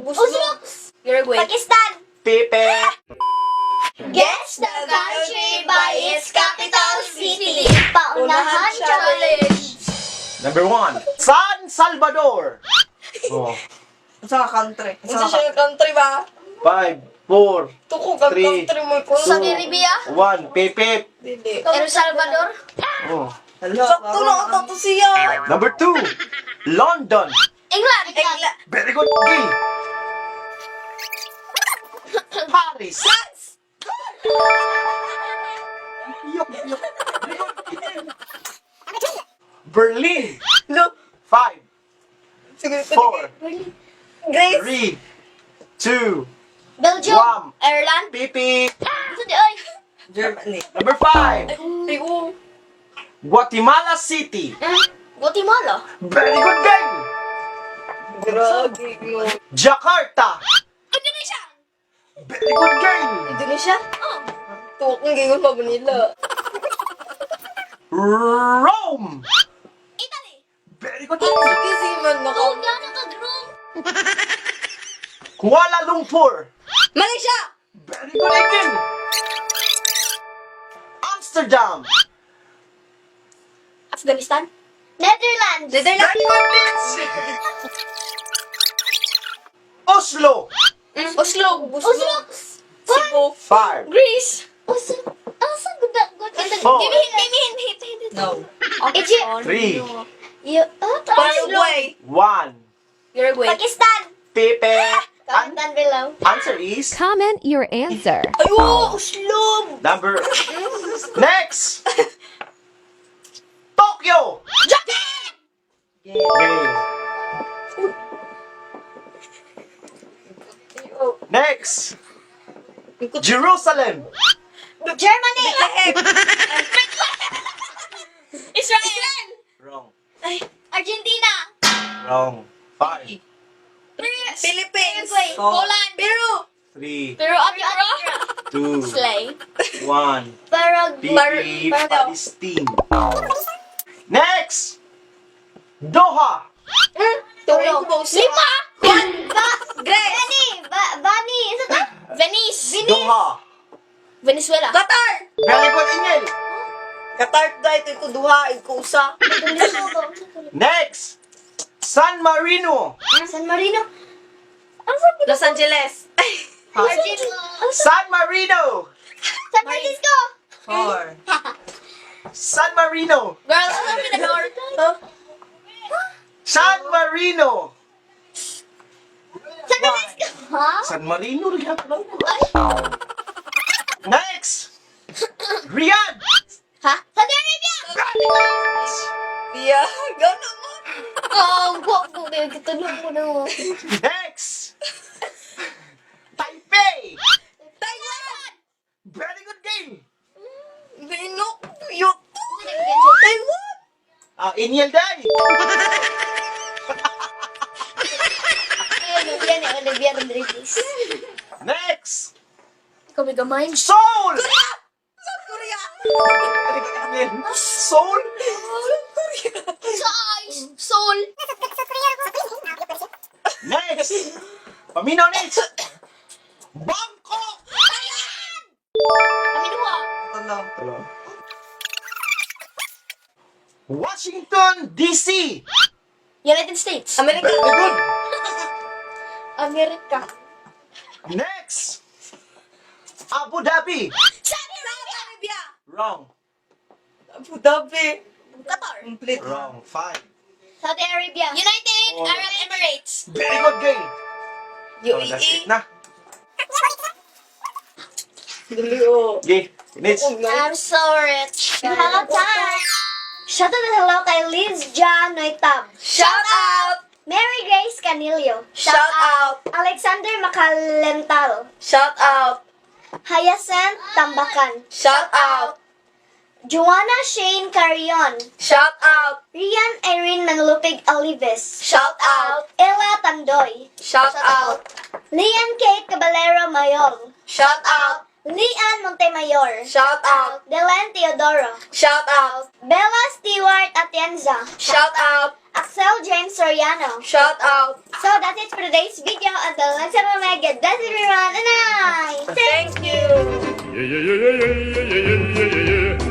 Oslo. Uruguay. Pakistan. Pipe. Guess the country by its capital city. Paunahan challenge. Number 1. San Salvador. Oh. Sa country. Unsa siya nga country ba? 5, 4, Tukog ang 3, country mo ko. Saudi Arabia. 1. Pipe. Dili. El Salvador. Oh. Sakto na ang tato siya. Number 2. London. England. England. Very good. Gay. Paris. France. Yok, yok. Very good. Berlin. Look. 5, Sige, 4, Grace. 3, 2, Belgium. 1. Ireland. Pipi. Ito di ay. Germany. Number 5. Ay, oo. Guatemala City. Guatemala. Very good game. Grabe mo. Jakarta. Indonesia. Very good game. Indonesia? Oh. Tuwak ng gingon pa Manila. Rome. Italy. Very good Sige, game. sige man nako. Oh, nga na ka-drone. Kuala Lumpur. Malaysia! Very good again. Amsterdam. Afghanistan. Netherlands. Netherlands! Very good Liz. Oslo. Oslo! Oslo. Cebu! 5, Greece! Oslo. Asa good good. Four. Give me hint, give me hint, hint, hint. No. Egypt. 3, You, ah, Paraguay! 1. Uruguay! Pakistan. Pipe. Comment down below. Answer is Comment your answer. Ay, oo! Oslo! number. Next. Tokyo. Japan! Okay. Next. Jerusalem. Germany. Bethlehem! Israel! Wrong. Argentina. Wrong. 5, Philippines! Poland. Peru! 3, Peru. Peru. 2, Slay. 1. Paraguay. PP Palestine. Next. Doha. Tuwing ko ba usa? Lima. Ba. Greece! Bani. Ba. Bani. Isa ta? Venice. Doha. Venezuela. Qatar! Very good, Ingel. Qatar dahil ito ko duha, iko usa. Next. San Marino. San Marino. Asa Los Angeles. Argentina. San Marino. San Francisco. 4. San Marino. Girl, ano pinag San Marino. San Francisco. Ha? San Marino. Next. Riyadh. Ha? Saudi Arabia. Yeah, gano'n mo! Oh, go go kitulog mo na. Next. Taipei. Taiwan! Very good game. Binok! Yuk! Taiwan! Ah, Inyel Day. Olivia ni Olivia Rodriguez. Next. Ikaw may gamay. Seoul. South Korea! Very good, Inyel. Seoul. South Korea! Sa eyes. Soul. Next. Paminaw next. Bangkok. Kami duha. Tulo. Hello. Washington DC. United States. Amerika! Very good. Amerika. Next. Abu Dhabi. Saudi Arabia. Arabia! Wrong. Abu Dhabi! Qatar. Complete. Wrong. 5. Saudi Arabia. United Four. Arab Emirates. Very good game. Oh, that's it UAE! na. Dali oh. Okay. Next. I'm so rich. Hello, time. Shout out and hello kay Liz John Noitab. Shout out! Mary Grace Canilio. Shout out! Alexander Macalental. Shout out! Hyacinth Tambakan. Shout out! Joanna Shane Carrion. Shout out! Rian Irene Manlupig Olives. Shout out! Ella Tandoy. Shout out! Lian Kate Caballero Mayor. Shout out! Lian Montemayor. Shout out! Delen Teodoro. Shout out! Bella Stewart Atienza. Shout out! Axel Axel James Soriano. Shout out! So that's it for today's video. Until next time, mga God bless everyone and I Thank you! Yeah, yeah.